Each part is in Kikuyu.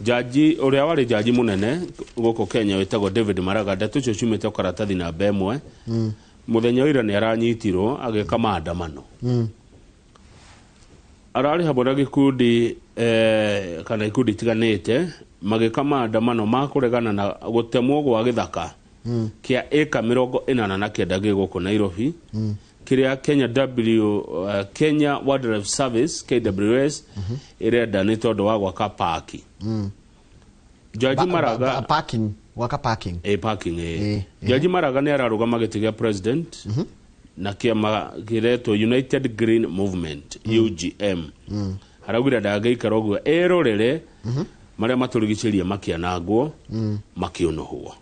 Jaji ũrĩa warĩ jaji mũnene gũkũ Kenya wĩtagwo David Maraga, ndeto icio ciumĩte karatathi namba 1. Mũthenya wa ira nĩ aranyitirwo agĩka maandamano. Ararĩ hamwe na gĩkundi kana ikundi itiganĩte magĩka maandamano ma kũregana na gũtemwo gwa gĩthaka kĩa ĩka 89 gĩ gũkũ Nairobi, kĩrĩa Kenya Wildlife Service, KWS, ĩrenda nĩ tondũ wa gwaka paki. Jaji Maraga Parking, gwaka parking. Parking. Eh. Jaji Maraga nĩ ararũgama gĩtĩ gĩa president na kĩama kĩretwo United Green Movement, UGM. Araugire ndangĩikara ũguo erorere marĩa matũrigicĩrie makĩanangwo, makĩũnũhwo.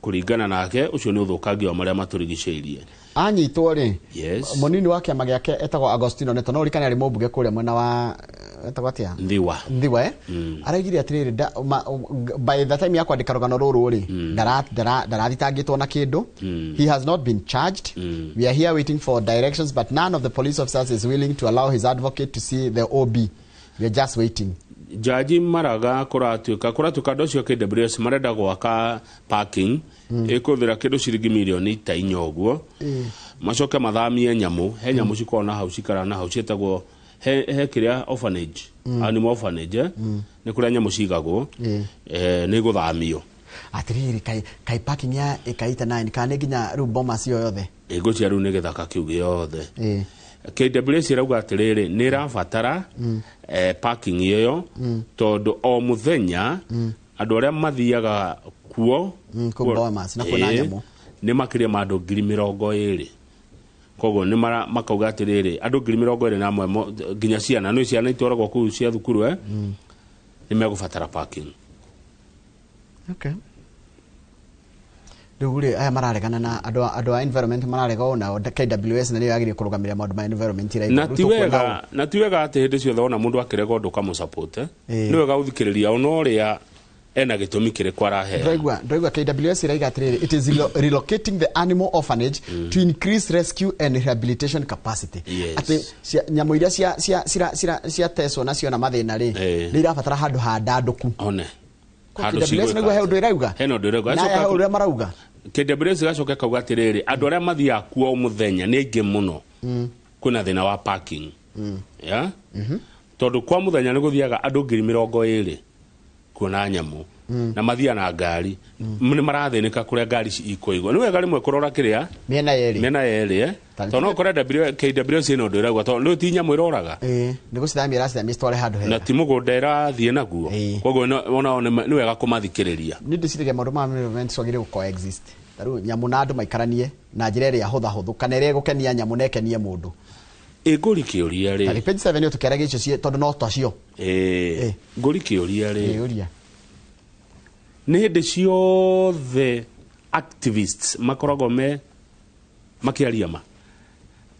Kũringana nake, ũcio nĩ ũthũkangia wa marĩa matũrigicĩirie. Anyitwo rĩ, mũnini wa kĩama gĩake etagwo Agostino Neto, no ũrikane arĩ mũmbunge kũrĩa mwena wa etagwo atĩa? Ndhiwa. Ndhiwa, eh? Araigire atĩrĩrĩ, by the time ya kwandĩka rũgano rũrũ rĩ, ndarathitangĩtwo na kĩndũ. He has not been charged. We are here waiting for directions, but none of the police officers is willing to allow his advocate to see the OB. We are just waiting. Jaji Maraga, kũratuĩka andũ acio a KWS marenda gwaka parking ĩkũthĩra kĩndũ ciringi mirioni ta 4 ũguo, macoke mathamie nyamũ. He nyamũ cikoragwo na hau, cikaraga na hau, ciĩtagwo he kĩrĩa orphanage, animal orphanage, eh? Nĩ kũrĩa nyamũ cigagwo. Nĩ igũthamio. Atĩrĩrĩ, kaĩ parking ya ĩka 89 kana nĩ nginya rĩu Bomas ĩyo yothe? Ĩngũcia rĩu nĩ gĩthaka kĩu gĩothe. KWS ĩrauga atĩrĩrĩ, nĩ ĩrabatara parking ĩyo tondũ o mũthenya andũ arĩa mathiaga kuo Kũu Bomas, na kuona nyamũ. Nĩ makĩria ma andũ 20,000. Koguo nĩ makauga atĩrĩrĩ, andũ 21,000, nginya ciana, nĩ ciana itwaragwo kũu cia thukuru, nĩ megũbatara parking. Okay. Rĩu rĩ, aya mararegana na andũ a environment mararega ona KWS, na nĩyo yagĩrĩire kũrũgamĩrĩra maũndũ ma environment iraigua. Na Rĩu ti tũkuona wega, na ti wega atĩ hĩndĩ ciothe wona mũndũ akĩrega ũndũ ũkamũsupport, eh? Nĩ wega gũthikĩrĩria ona ũrĩa ena gĩtũmi kĩrĩkũ arahea. Ndĩraigua KWS ĩraiga atĩrĩrĩ, it is relocating the animal orphanage to increase rescue and rehabilitation capacity. Atĩ nyamũ iria ciatecwo na ciona mathĩna rĩ, nĩ irabatara handũ handandũku. One Kwa handũ KWS cigwĩka nĩguo he atĩ. ũndũ ĩrauga. Hena ũndũ ĩrauga. Na he ũrĩa marauga. KWS gacoka kauga atĩrĩrĩ, andũ arĩa mathiaga kuo o mũthenya nĩ aingĩ mũno, kwĩna thĩna wa parking ya tondũ kwa mũthenya nĩ gũthiaga andũ 20,000 kuona nyamũ na mathiaga na ngari, nĩ marathĩnĩka kũrĩa ngari ikũigwo. Nĩ wega rĩmwe kũrora kĩrĩa mĩena yerĩ. Mĩena yerĩ, eh? Tondũ no ũkore KWS ĩno ũndũ ĩrauga, tondũ rĩu ti nyamũ ĩroraga. Ĩĩ, nĩ gũcithamia ĩracithamia citware handũ Na hega. ti mũgũnda ĩrathiĩ naguo. Koguo onao nĩ wega kũmathikĩrĩria. Nĩ ndĩciragia maũndũ ma environment ciagĩrĩire gũ coexist. Ta rĩu nyamũ na andũ maikaranie na njĩra ĩrĩa hũthahũthũ kana ĩrĩa ĩgũkenia nyamũ na ĩkenie mũndũ. Ĩ ngũri kĩũria rĩ. Tarĩ page 7 ĩyo tũkĩaragia icio tondũ no tacio. Ngũri kĩũria rĩ. Ũria. Nĩ hĩndĩ ciothe activists makoragwo me makĩaria ma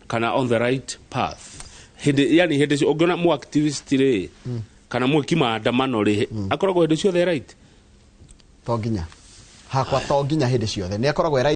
kana on the right path? Hĩndĩ yani hĩndĩ ũngĩona mu activist rĩ, kana mwĩki maandamano rĩ, akoragwo hĩndĩ ciothe right? To nginya hakwa, to nginya hĩndĩ ciothe nĩ akoragwo e right.